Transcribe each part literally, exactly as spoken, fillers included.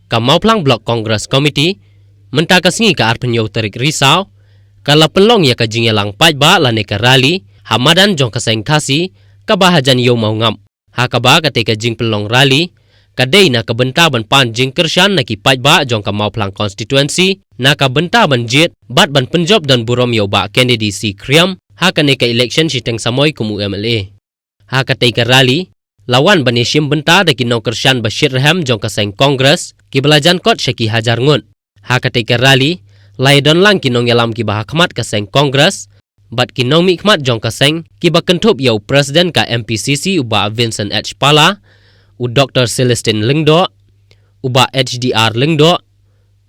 Ka Mawphlang Block Congress Committee, mynta ka sngi ka arphew tarik Risaw, ka la pynlong ïa ka jingïalang paidbah lane ka rally ha madan jong ka seng Khasi kaba hajan Ïew Mawngap. Ha kaba katei ka jingpynlong rally ka dei na ka bynta ban pan jingkyrshan na ki paidbah jong ka Mawphlang constituency na ka bynta ban jied bad ban pynjop don burom ïa u Bah Kennedy C Khyriem ha kane ka election shiteng samoi kum u M L A. Ha katei ka rally la wan ban ïashim bynta da ki nongkyrshan ba shitrhem jong ka seng Congress kiba la jan kot sha ki hajar ngut. Ha katei ka rally la ïadon lang ki nongïalam kiba ha khmat ka seng Congress bad ki nongmihkhmat jong ka seng kiba kynthup ïa u President ka M P C C u Bah Vincent H Pala, u Doktor Celestine Lyngdoh, u Bah H D R Lyngdoh,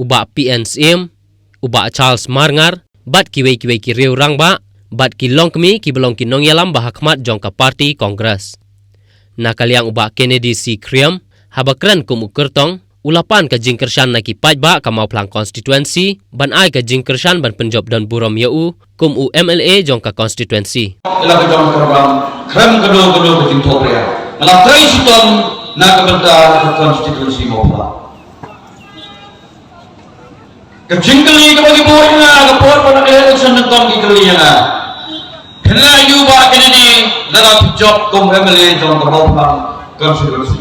u Bah P N Syiem, u Bah Charles Marngar bad kiwei kiwei ki riew rangbah bad ki longkmie kiba long ki nongïalam ba ha khmat jong ka party Congress. Na ka liang u Bah Kennedy C Khyriem haba kren kum u kyrtong u la pan ka jingkyrshan na ki paidbah ka Mawphlang constituency ban ai ka jingkyrshan ban pynjop don burom ïa u kum u M L A jong ka constituency. Ila ka jong ka ram kren ka do ka do ka jingthoh ria. Nga la trei shitom na ka bynta ka constituency Mawphlang. Ka jingkylli kaba ki bun ïa nga ka por ba na ka election nyngkong ki kylli ïa nga. Phin leh aïu Bah Kennedy lada phi jop kum M L A jong ka Mawphlang constituency.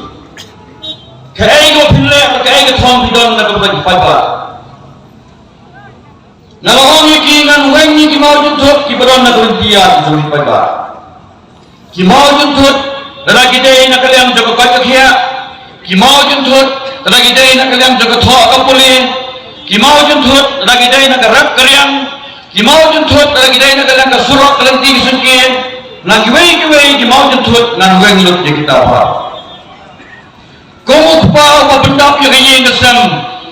Kaei kaba phin leh, kaei ka thong phi don na ka bynta ki paidbah. Nga la ong ïa ki ngan weng ïa ki mawjynthut kiba don na ka lynti ïa ki jong ki paidbah. Ki mawjynthut lada ki dei na ka liang jong ka koit ka khiah. Ki mawjynthut lada ki dei na ka liang jong ka thoh ka pule. Ki mawjynthut lada ki dei na ka rep ka riang. Ki mawjynthut lada ki dei na ka liang ka surok ka lynti ka syngkien. Na kiwei kiwei ki mawjynthut ngan weng lut ïa kita baroh. Kum u kpa uba pyndap ïa ka ïing ka sem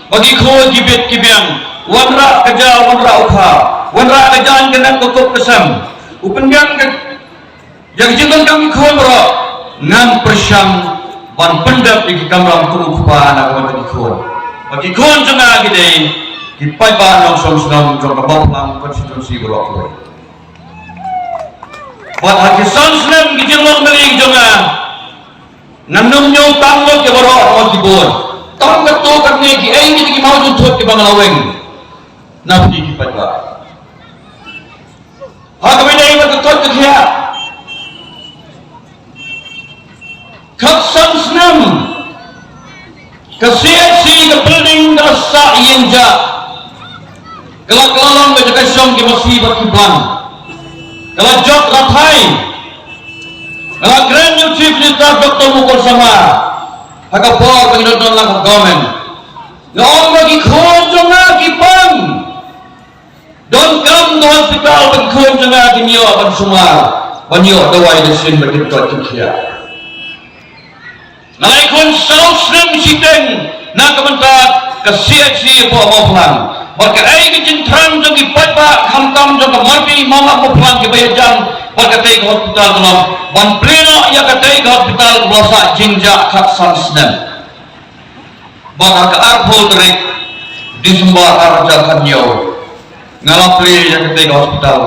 ba ki khun ki bit ki biang, wanrah ka ja wanrah u kha, wanrah ka jaiñ ka nep ka kup ka sem, u pynbiang ka, ïa ka jingdonkam ki khun baroh, ngan pyrshang ban pyndep ïa ki kamram kum u kpa na ka bynta ki khun. Ba ki khun jong nga ki dei ki paidbah nongshong shnong jong ka Mawphlang constituency baroh kawei. Bad ha ki san snem ki jinglong bali ki jong nga, ngan nym ñiew tang lut ïa baroh ki bun. Tang katto katne kiei kiei ki mawjynthut kiba nga la weng na phi ki paidbah. Ha kaba ïadei bad ka koit ka khiah, khatsan snem ka C H C ka building ka la sah ïeng jah. Ka la kylla long ka jaka shong ki masi bad ki blang. Ka la jot la thait. Ka la kren ïa u Chief Minister Doctor Mukul Sangma ha ka por ba ngi don lang ha government. Nga ong ba ki khun jong nga ki pang. Donkam ka hospital ba ki khun jong nga kin ïoh ban sumar, ban ïoh dawai da shin ba kin koit kin khiah. Nga la ïakhun saw snem shiteng na ka bynta ka C H C hapoh Mawphlang. Bad kaei ka jingthrang jong ki paidbah khamtam jong ka Marbi Mawngap Mawphlang kiba ïajan bad katei ka hospital ka long ban plie noh ïa katei ka hospital kaba la sah jingjah khatsan snem. Bad ha ka arphew tarik Disember ar hajar khathynñiew nga la plie ïa katei ka hospital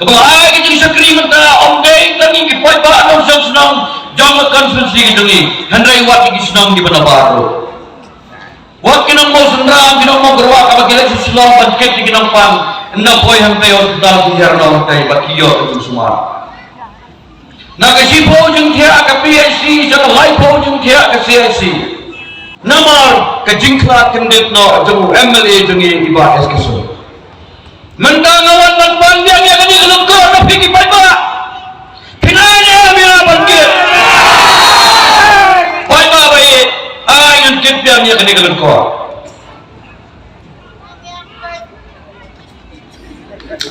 kaba la ai ka jingshakri mynta ym dei tang ïa ki paidbah nongshong shnong jong ka constituency ka jong ngi, hynrei wat ïa ki shnong kiba na bar ruh. Wat ki nongmawsynram, ki nongmawkyrwat kaba ki leit sha Shillong ban kit ïa ki nongpang, ynda poi hangtei hospital ki hiar noh hangtei bad ki ïoh ka jingsumar. Na ka shiphew jingthiah ka P H C sha ka laiphew jingthiah ka C H C. Namar ka jingkhlad kyndit noh jong u M L A jong ngi i Bah S K Soe. Mynta nga wan ban pan biang ïa kane ka lyngkor na phi ki paidbah. Phi nang ïa phi nang ban kit. Paidbah ba ïeit, ai ngan kit biang ïa kane ka lyngkor.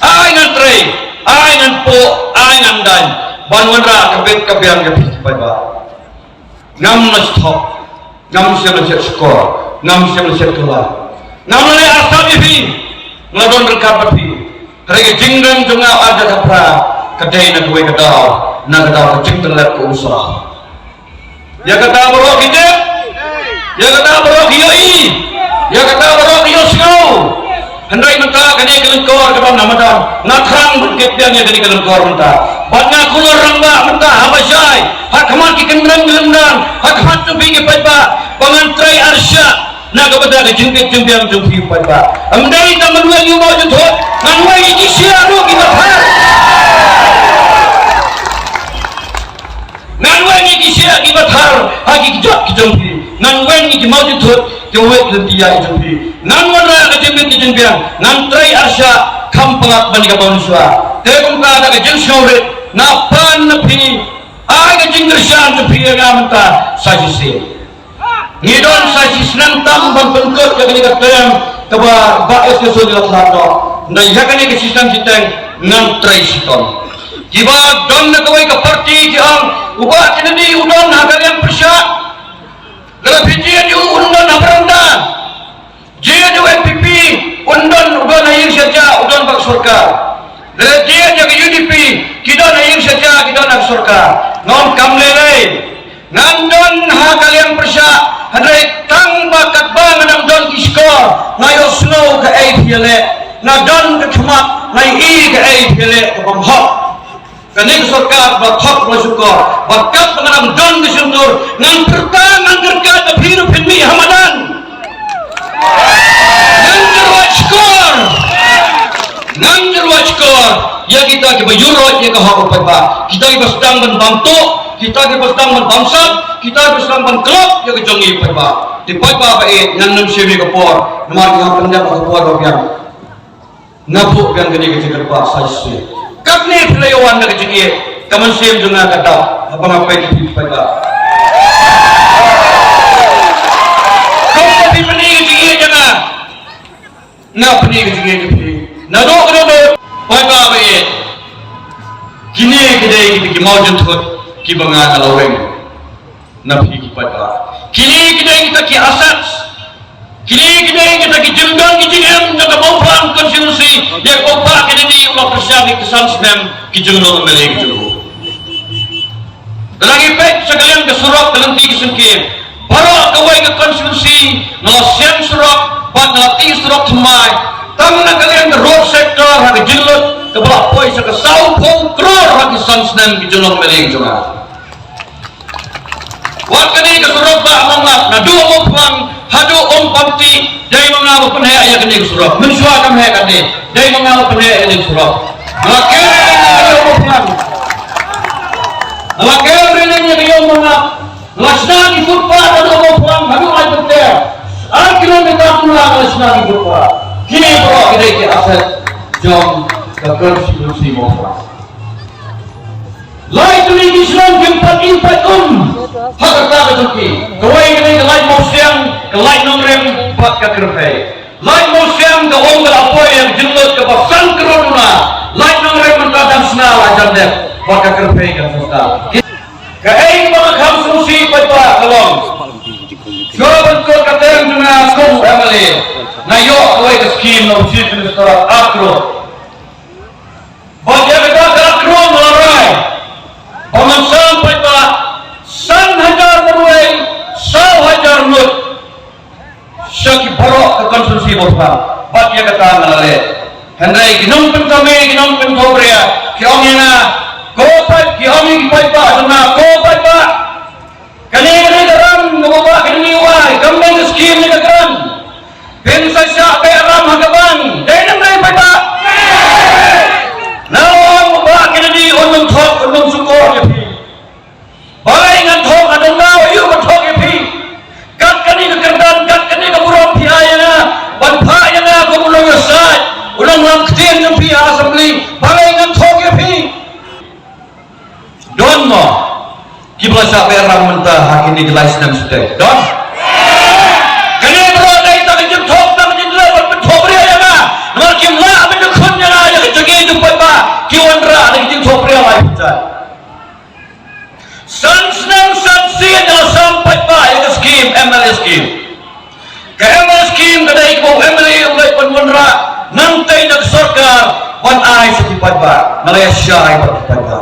Ai ngan trei, ai ngan poh, ai ngan daiñ ban wanrah ka bit ka biang ka phi ki paidbah. Ngam la sthop, ngam shym la shet shkor, ngam shym la shet kylla. Ngam la leh arsap ïa phi, nga la don ryngkat bad phi. Hynrei ka jingrem jong nga ar hajar khatphra ka dei na kawei ka daw, na ka daw ka jingtyllep ka umsah. Ïa kata baroh ki tip, ïa kata baroh ki ïohi, ïa kata baroh ki ïohsngew. Hynrei mynta kane ka lyngkor ka bam na madan, nga thrang ban kit biang ïa kane ka lyngkor mynta. Bad nga kular rangbah mynta haba shai ha khmat ki kynrem ki lyndan, ha khmat jong phi ki paidbah, ba ngan trei arshah. Na ka bynta ka jingbit jingbiang jong phi paidbah. Ym dei tang ngan weng ïa u mawjynthut, ngan weng ïa ki syiar ruh kiba thar. Ngan weng ïa ki syiar kiba thar ha ki kjat ki jong phi. Ngan weng ïa ki mawjynthut kiba wit lynti ïa ki jong phi. Ngan wanrah ka jingbit ka jingbiang, ngan trei arshah kham palat ban ïa ka bamsua. Te kumta da ka jingsngewrit nga pan na phi, ai ka jingkyrshan jong phi ïa nga mynta sa shisien. Ngi don sa shi snem tam ban pynkut ïa kane ka term kaba Bah S K Soe la khlad noh. Hynrei ïa kane ka shi snem shiteng ngan trei shitom. Kiba don na kawei ka parti ki ong u Bah Kennedy u don ha ka liang pyrshah. Lada phi jied ïa u, un don ha baranda. Jied ïa u N P P, un don, u don ha ïing sha ja, u don bad ka sorkar. Lada jied ïa ka U D P, ki don ha ïing sha ja, ki don ha ka sorkar. Nga ong kam lei lei. Ngan don ha ka liang pyrshah, hynrei tang ba katba nga dang don ki shkor, nga ïohsngew kaei phi ïaleh, nga don ka khmat, nga ïohi kaei phi ïaleh kaba ym hok. Kane ka sorkar ba thok ba shukor, ba katba nga dang don ka shyntur, ngan pyrta ngan ryngkat ba phi ruh phin mih ha madan. Ngan jyrwat shkor. Ngan jyrwat shkor ïa kita kiba ïuhroit ïa ka hok u paidbah. Kita kiba sdang ban bam tuh, kita kiba sdang ban bamsap, kita kiba sdang ban klop ïa ka jong ngi u paidbah. Te paidbah ba ïeit, ngan nym shim ïa ka por namar ngi hap pyndep ha ka por ba biang. Nga buh biang kane ka jingkyrpad sa shisien. Katne phi la ïa wan da ka jingïeit, ka mynsiem jong nga ka dap haba nga peit ïa phi paidbah. Kumba phi pyni ka jingïeit ïa nga, nga pyni ka jingïeit ïa phi. Naduh ka dei paidbah ba ïeit. Kine ki dei kita ki mawjynthut kiba nga la weng na phi ki paidbah. Kine ki dei kita ki assets. Kine ki dei kita ki jingdon ki jingem jong ka Mawphlang constituency. Ïa ka Bah Kennedy u la pyrshang ïa ki san snem ki jinglong M L A ki jong u. Lada ngi peit sha ka liang ka surok, ka lynti ka syngkien, baroh kawei ka constituency nga la siang surok bad nga la tih surok thymmai. Tang na ka liang ka road sector ha ka jinglut kaba la poi sha ka sawphew klur ha ki san snem ki jinglong M L A ki jong nga. Wat kane ka surok Bah Mawngap naduh Mawphlang haduh Umpanti, dei ma nga ba pynheh ïa kane ka surok. Mynshuwa kam heh katne, dei ma nga ba pynheh ïa kane ka surok. Nga la kiew railing ïa ka ïew Mawphlang. Nga la kiew railing ïa ka ïew Mawngap. Nga la shna ki footpath haduh Mawphlang haduh Laitumkher. Ar kilometer kumla nga la shna ki footpath. Kine baroh ki dei ki asset jong ka constituency Mawphlang. Lai tylli ki shnong kim pat ïing pat um ha ka rta ka jong ki. Kawei ka dei ka Laitumkher, ka Laitumkhrem bad ka Kyrphei. Laitumkhrem ka ong ka la poi ïa ka jinglut kaba san klur duna. Laitumkhrem mynta dang shna la jan dep bad ka Kyrphei kan sngewthuh. Kaei kaba nga kham sngewsih paidbah ka long, shuwa ban kut ka term jong nga kum u M L A, nga ïoh kawei ka skim na u Chief Minister, ar klur. Bad ïa kata ka ar klur nga la rai ba ngan sam paidbah san hajar marwei, saw hajar ngut sha ki baroh ka constituency Mawphlang. Bad ïa kata nga la leh. Hynrei ki nongpynkame, ki nongpynthohbria ki ong ïa nga, ko paid, ki ong ïa ki paidbah jong nga, ko paidbah, kane ka dei ka ram kaba u Bah Kennedy u ai, kam dei ka skim ne ka grant. Phin sa shah beh ram ha ka bank, dei ne ym dei paidbah? Nga ong u Bah Kennedy un nym thok, un nym shukor ïa phi. Balei ngan thok, nga dang nang ïoh ban thok ïa phi. Kat kane ka kyrdan, kat kane ka burom phi ai ïa nga ban phah ïa nga kum u nongïasaid, u nonglam ktien jong phi ha Assembly. Balei ngan thok ïa phi? Don mo kiba la shah beh ram mynta ha kine ki lai snem shiteng? Don. Kane baroh dei tang ka jingthok, tang ka jingdei ban pynthohbria ïa nga. Namar kim lah ban ïakhun ïa nga ïa ka jingïeit jong paidbah, ki wanrah da ka jingthohbria lai pynjah. San snem san sien nga la sam paidbah ïa ka skim, M L A skim. Ka M L A skim ka dei kaba u M L A u leit ban wanrah nangtei na ka sorkar ban ai sha ki paidbah. Nga la ïa shai bad ki paidbah.